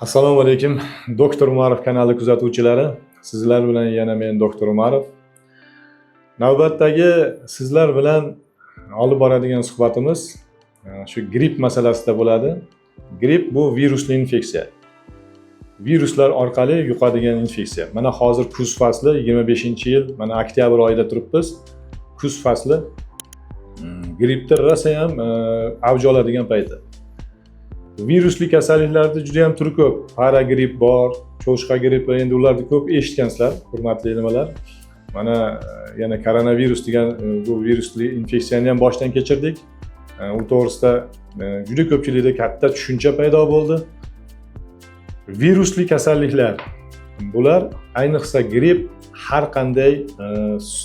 Assalomu alaykum, Doktor Umarov kanali kuzatuvchilari. Sizlar bilan yana men, doktor Umarov. Navbatdagi sizlar bilan olib boradigan suhbatimiz shu gripp masalasida bo'ladi. Gripp bu virusli infeksiya. Viruslar orqali yuqadigan infeksiya. Mana hozir kuz fasli, 25-yil, mana oktyabr oyida turibmiz. Kuz fasli grippni rosayam avj oladigan payti. Virusli kasalliklarni juda ham turi ko'p. Paragripp bor, cho'chqa grippi, endi ularni ko'p eshitgansizlar, hurmatli nimalar. Mana yana koronavirus degan bu virusli infeksiyani ham boshdan kechirdik. U to'g'risida juda ko'pchilikda katta tushuncha paydo bo'ldi. Virusli kasalliklar bular, ayniqsa gripp, har qanday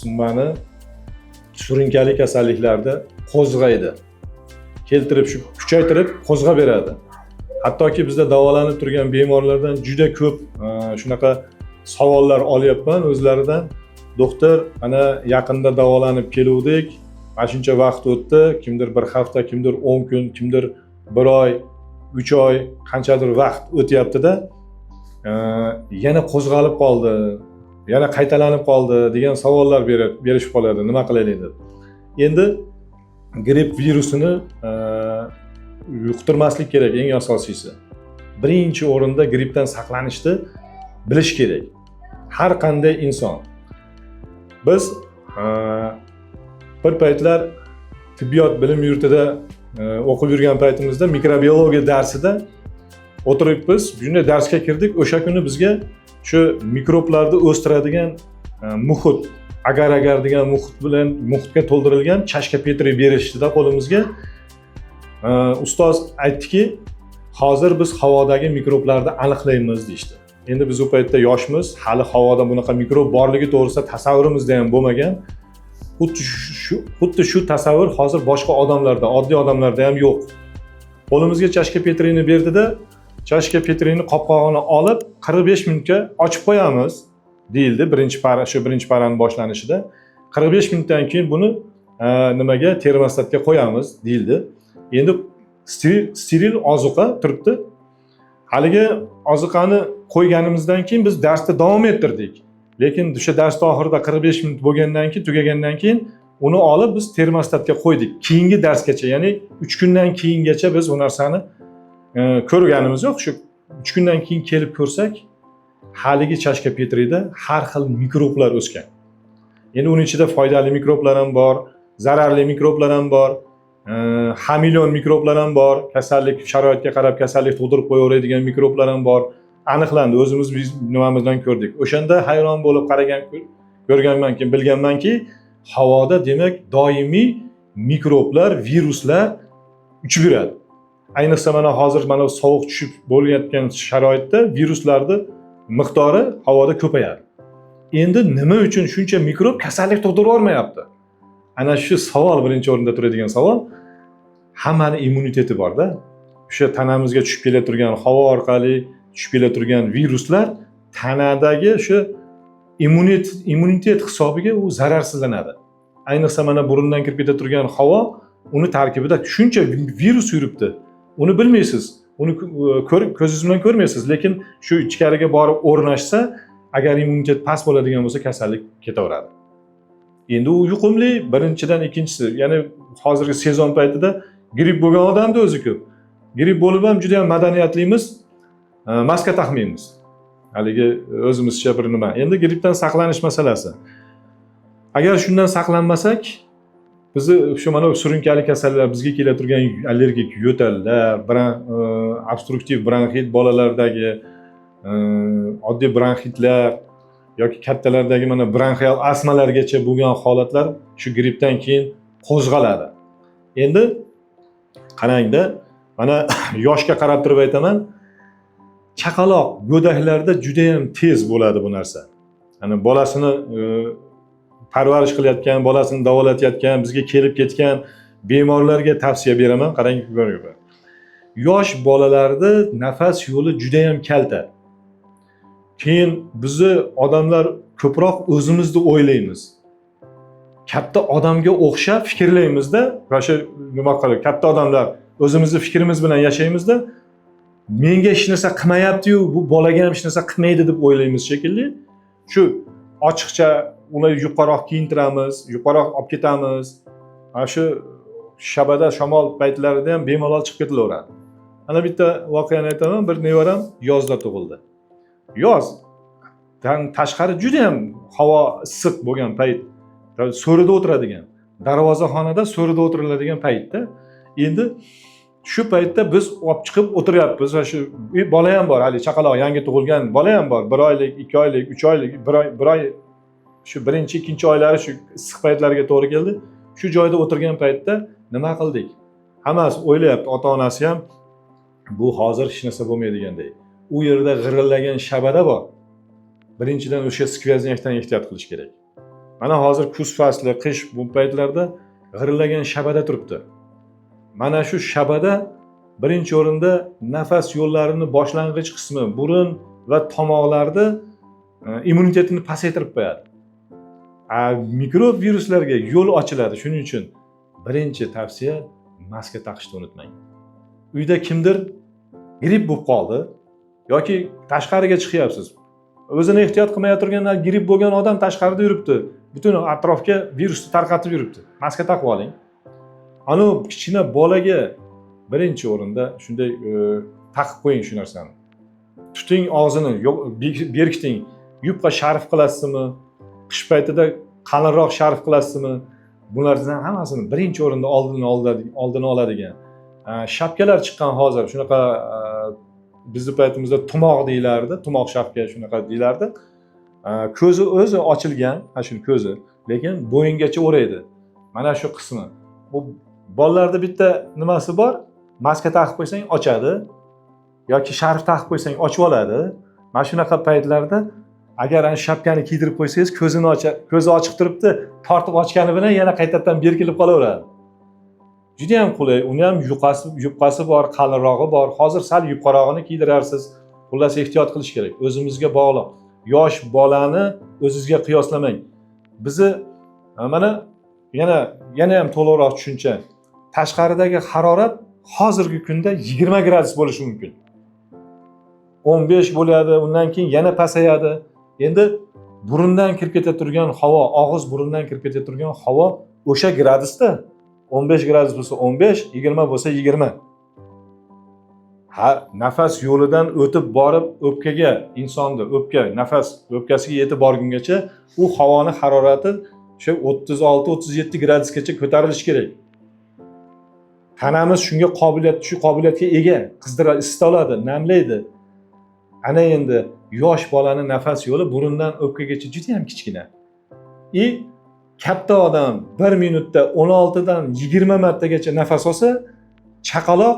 nimani, surunkali kasalliklarni qo'zg'aydi, keltirib, shu kuchaytirib qo'zg'ab beradi. Hattoki bizda davolanib turgan bemorlardan juda ko'p shunaqa savollar olyapman o'zlaridan: "Doktor, mana yaqinda davolanib keluvdik, mana shuncha vaqt o'tdi, kimdir bir hafta, kimdir 10 kun, kimdir bir oy, 3 oy, qanchadir vaqt o'tyaptida, yana qo'zg'alib qoldi, yana qaytalanib qoldi", degan savollar berishib qoladi, "Nima qilaylik?" deb. Endi gripp virusini yuqtirmaslik kerak. Eng asosiysi, birinchi o'rinda grippdan saqlanishni bilish kerak har qanday inson. Biz bir paytlar tibbiyot bilim yurtida o'qib yurgan paytimizda mikrobiologiya darsida o'tiribmiz. Shunday darsga kirdik. O'sha kuni bizga shu mikroblarni o'stiradigan muhit, agar agar degan muhit bilan, muhitga to'ldirilgan чашка Petri berishdida qo'limizga. Ustoz aytdiki: "Hozir biz havodagi mikroblarni aniqlaymiz", deyishdi. Endi biz u paytda yoshmiz, hali havoda bunaqa mikrob borligi to'g'risida tasavvurimizda ham bo'lmagan. Xuddi shu tasavvur hozir boshqa odamlarda, oddiy odamlarda ham yo'q. Qo'limizga чашка Petrini berdida, чашка Petrini qopqog'ini olib, "45 minutga ochib qo'yamiz", deyildi. Birinchi para, shu birinchi parani boshlanishida "45 minutdan keyin buni nimaga, termostatga qo'yamiz", deyildi. Endi steril ozuqa turibdi. Haligi ozuqani qo'yganimizdan keyin biz darsda davom ettirdik, lekin o'sha darsni oxirida 45 minut bo'lgandan keyin, tugagandan keyin uni olib biz termostatga qo'ydik keyingi darsgacha, ya'ni 3 kundan keyingacha biz u narsani ko'rganimiz yo'q. Shu 3 kundan keyin kelib ko'rsak, haligi чашка Petrida har xil mikroblar o'sgan. Endi uni ichida foydali mikroblar ham bor, zararli mikroblar ham bor, xameleon mikroblar ham bor, kasallik, sharoitga qarab kasallik tug'dirib qo'yaveradigan mikroblar ham bor, aniqlandi, o'zimiz biz nimamizdan ko'rdik. O'shanda hayron bo'lib qaragan, ko'rganmanki, bilganmanki, havoda demak doimiy mikroblar, viruslar uchib yuradi. Ayniqsa mana hozir, mana sovuq tushib bo'layotgan sharoitda viruslarni miqdori havoda ko'payadi. Endi nima uchun shuncha mikrob kasallik tug'dirib yubormayapti? Ana shu savol birinchi o'rinda turadigan savol. Hammani immuniteti borda. O'sha tanamizga tushib kela turgan, havo orqali tushib kela turgan viruslar tanadagi o'sha immunitet hisobiga u zararsizlanadi. Ayniqsa mana burundan kirib keta turgan havo, uni tarkibida shuncha virus yuribdi, uni bilmaysiz, uni ko'zingiz bilan ko'rmaysiz, lekin shu ichkariga borib o'rnashsa, agar immunitet past bo'ladigan bo'lsa, kasallik ketaveradi. Endi u yuqumli birinchidan. Ikkinchisi, ya'ni hozirgi sezon paytida gripp bo'lgan odamni o'zi ko'p. Gripp bo'lib ham juda yam madaniyatlimiz, maska taqmaymiz, haligi o'zimizcha bir nima. Endi grippdan saqlanish masalasi, agar shundan saqlanmasak, bizni shu mana surunkali kasallar, bizga kela turgan allergik yo'tallar, obstruktiv bronxit, bolalardagi oddiy bronxitlar yoki kattalardagi mana bronxial astmalargacha bo'lgan holatlar shu grippdan keyin qo'zg'aladi. Endi qarangda, mana yoshga qarab turib aytaman, chaqaloq, go'daklarda judayam tez bo'ladi bu narsa. Ana bolasini parvarish qilayotgan, bolasini davolatayotgan, bizga kelib ketgan bemorlarga tavsiya beraman. Qarang, yosh bolalarda nafas yo'li judayam kalta. Keyin bizni odamlar ko'proq o'zimizni o'ylaymiz, katta odamga o'xshab fikrlaymizda va shu nima qilib katta odamlar o'zimizni fikrimiz bilan yashaymizda. Menga hech narsa qilmayaptiyu, bu bolaga ham hech narsa qilmaydi deb o'ylaymiz shekilli. Shu ochiqcha uni yupqaroq kiyintiramiz, yupqaroq olib ketamiz. Mana shu shabada, shamol paytlarida ham bemalol chiqib ketilaveradi. Ana bitta voqeani aytaman. Bir nevaram yozda tug'ildi. Yoz tashqari judayam havo issiq bo'lgan payt, so'rida o'tiradigan, darvozaxonada so'rida o'tiriladigan paytda. Endi shu paytda biz olib chiqib o'tiryapmiz va shu bola ham bor, hali chaqaloq, yangi tug'ilgan bola ham bor, 1 oylik, 2 oylik, 3 oylik, 1 oy, shu birinchi, ikkinchi oylari, shu issiq paytlariga to'g'ri keldi. Shu joyda o'tirgan paytda nima qildik? Hammasi o'ylayapti, ota onasi ham, bu hozir hech narsa bo'lmaydiganday. U yerda g'irillagan shabada bor. Birinchidan, o'sha сквозняк dan ehtiyot qilish kerak. Mana hozir kuz fasli, qish, bu paytlarda g'irillagan shabada turibdi. Mana shu shabada birinchi o'rinda nafas yo'llarini boshlang'ich qismi, burun va tomoqlarni immunitetini pasaytirib qo'yadi, a mikrob, viruslarga yo'l ochiladi. Shuning uchun birinchi tavsiya: maska taqishni unutmang. Uyda kimdir gripp bo'lib qoldi yoki tashqariga chiqyapsiz, o'zini ehtiyot qilmay turgan, gripp bo'lgan odam tashqarida yuribdi, butun atrofga virusni tarqatib yuribdi. Maska taqib oling. Anavi kichkina bolaga birinchi o'rinda shunday taqib qo'ying shu narsani, tuting og'zini, berkiting. Yupqa sharf qilasizmi, qish paytida qalinroq sharf qilasizmi, bularni hammasini birinchi o'rinda oldini oladigan shapkalar chiqqan hozir. Shunaqa bizni paytimizda tumoq deyilardi, tumoq shapka shunaqa deyilardi. Ko'zi o'zi ochilgan, mana shuni ko'zi, lekin bo'yingacha o'raydi mana shu qismi. Bu bolalarda bitta nimasi bor: maska taqib qo'ysang, ochadi yoki sharf taqib qo'ysang, ochib oladi. Mana shunaqa paytlarda agar ana shapkani kiydirib qo'ysangiz, ko'zini ocha, ko'zi ochiq turibdi, tortib ochgani bilan yana qaytadan berkilib qolaveradi. Judayam qulay. Uni ham yupqasi bor, qalinrog'i bor. Hozir sal yupqarog'ini kiydirarsiz. Xullas, ehtiyot qilish kerak, o'zimizga bog'liq. Yosh bolani o'zizga qiyoslamang. Bizni mana yana ham to'liqroq tushuncha: tashqaridagi harorat hozirgi kunda 20 gradus bo'lishi mumkin, 15 bo'ladi, undan keyin yana pasayadi. Endi burundan kirib keta turgan havo, og'iz burundan kirib keta turgan havo o'sha gradusda, 15 gradus bo'lsa 15, 20 bo'lsa 20. Ha, nafas yo'lidan o'tib borib o'pkaga, insonni o'pka, nafas o'pkasiga yetib borgungacha u havoni harorati o'sha 36, 37 gradusgacha ko'tarilishi kerak. Tanamiz shunga qobiliyat, shu qobiliyatga ega, qizdira, isita oladi, namlaydi. Ana endi yosh bolani nafas yo'li burundan o'pkagacha juda yam kichkina. И katta odam bir minutda 16dan 20 martagacha nafas olsa, chaqaloq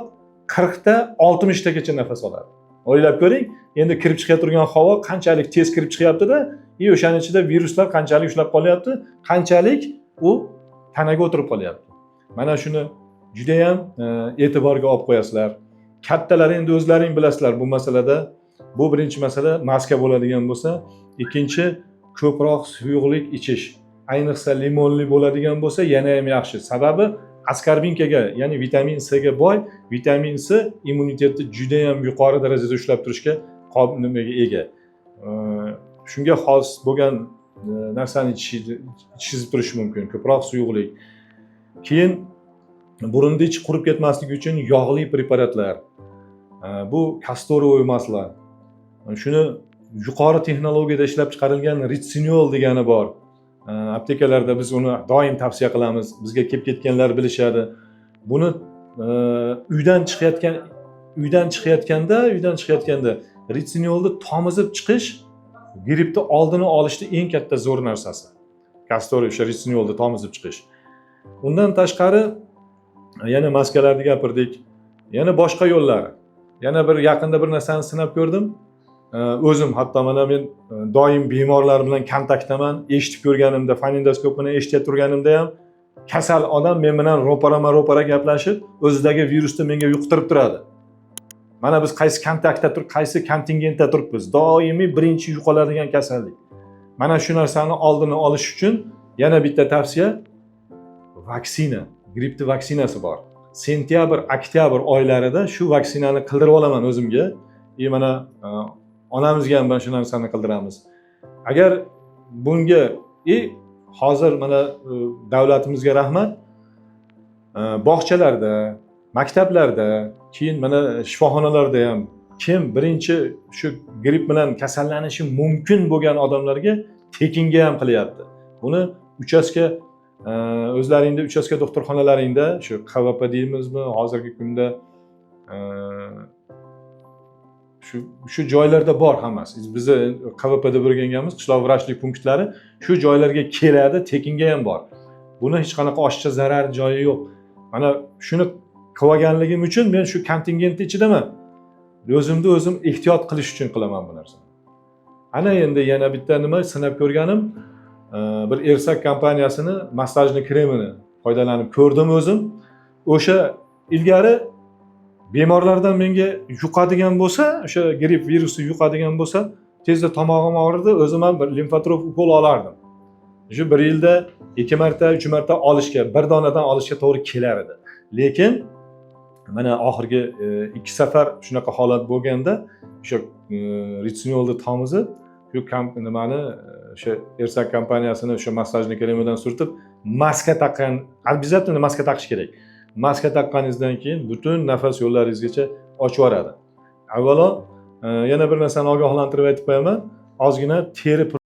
40ta, 60tagacha nafas oladi. O'ylab ko'ring endi, kirib chiqib turgan havo qanchalik tez kirib chiqyaptida и o'shani ichida viruslar qanchalik ushlab qolyapti, qanchalik u tanaga o'tirib qolyapti. Mana shuni judayam e'tiborga olib qo'yasizlar. Kattalar, endi o'zlaring bilasizlar bu masalada. Bu birinchi masala, maska bo'ladigan bo'lsa. Ikkinchi, ko'proq suyuqlik ichish, ayniqsa limonli bo'ladigan bo'lsa, yana ham yaxshi. Sababi аскорбинка ga, ya'ni vitamin C ga boy. Vitamin C immunitetni judayam yuqori darajada ushlab turishga nimaga ega. Shunga xos bo'lgan narsani ichizib turish mumkin, ko'proq suyuqlik. Keyin burunni ichi qurib ketmasligi uchun yog'li preparatlar. Bu касторовый масло, shuni yuqori texnologiyada ishlab chiqarilgan ritsinol degani bor. Aptekalarda biz uni doim tavsiya qilamiz, bizga kelib ketganlar bilishadi buni. Uydan chiqayotganda ritsinolni tomizib chiqish grippni oldini olishni eng katta zo'r narsasi. Kastor, o'sha ritsinolni tomizib chiqish. Undan tashqari yana maskalarni gapirdik, yana boshqa yo'llar. Yana bir yaqinda bir narsani sinab ko'rdim o'zim. Hatto mana men doim bemorlar bilan kontaktdaman. Eshitib ko'rganimda, fonendoskop bilan eshitib turganimda ham kasal odam men bilan ro'parama ro'para gaplashib, o'zidagi virusni menga yuqtirib turadi. Mana biz qaysi kontaktda turib, qaysi kontingentda turibmiz, doimiy birinchi yuqoladigan kasallik. Mana shu narsani oldini olish uchun yana bitta tavsiya: vaksina, grippni vaksinasi bor. Sentyabr, oktyabr oylarida shu vaksinani qildirib olaman o'zimga и mana onamizga ham mana shu narsani qildiramiz. Agar bunga и hozir mana davlatimizga rahmat, bog'chalarda, maktablarda, keyin mana shifoxonalarda ham kim birinchi shu gripp bilan kasallanishi mumkin bo'lgan odamlarga tekinga ham qilyapti buni. Uchastka, o'zlaringda uchastka doktorxonalaringda, shu КВП deymizmi hozirgi kunda, shu joylarda bor hammasi. Bizni КВП deb o'rganganmiz, qishloq vrachlik punktlari, shu joylarga keladi, tekinga ham bor. Buni hech qanaqa oshiqcha zarar joyi yo'q. Mana shuni qilib olganligim uchun men shu kontingentni ichidaman. O'zimni o'zim ehtiyot qilish uchun qilaman bu narsani. Ana endi yana bitta nima sinab ko'rganim, bir Ersak kompaniyasini массажный kremini foydalanib ko'rdim o'zim. O'sha ilgari bemorlardan menga yuqadigan bo'lsa, o'sha gripp virusi yuqadigan bo'lsa, tezda tomog'im og'rirdi, o'zim ham bir limfatrop ukol olardim. Shu bir yilda ikki marta, uch marta olishga, bir donadan olishga to'g'ri kelar edi. Lekin mana oxirgi ikki safar shunaqa holat bo'lganda, o'sha ritsinolni tomizib, shu nimani, o'sha Ersak kompaniyasini o'sha массажный kremidan surtib, maska taqqan, обязательно maska taqish kerak. Maska taqqaningizdan keyin butun nafas yo'llaringizgacha ochib yuboradi. Avvalo yana bir narsani ogohlantirib aytib qo'yaman, ozgina teri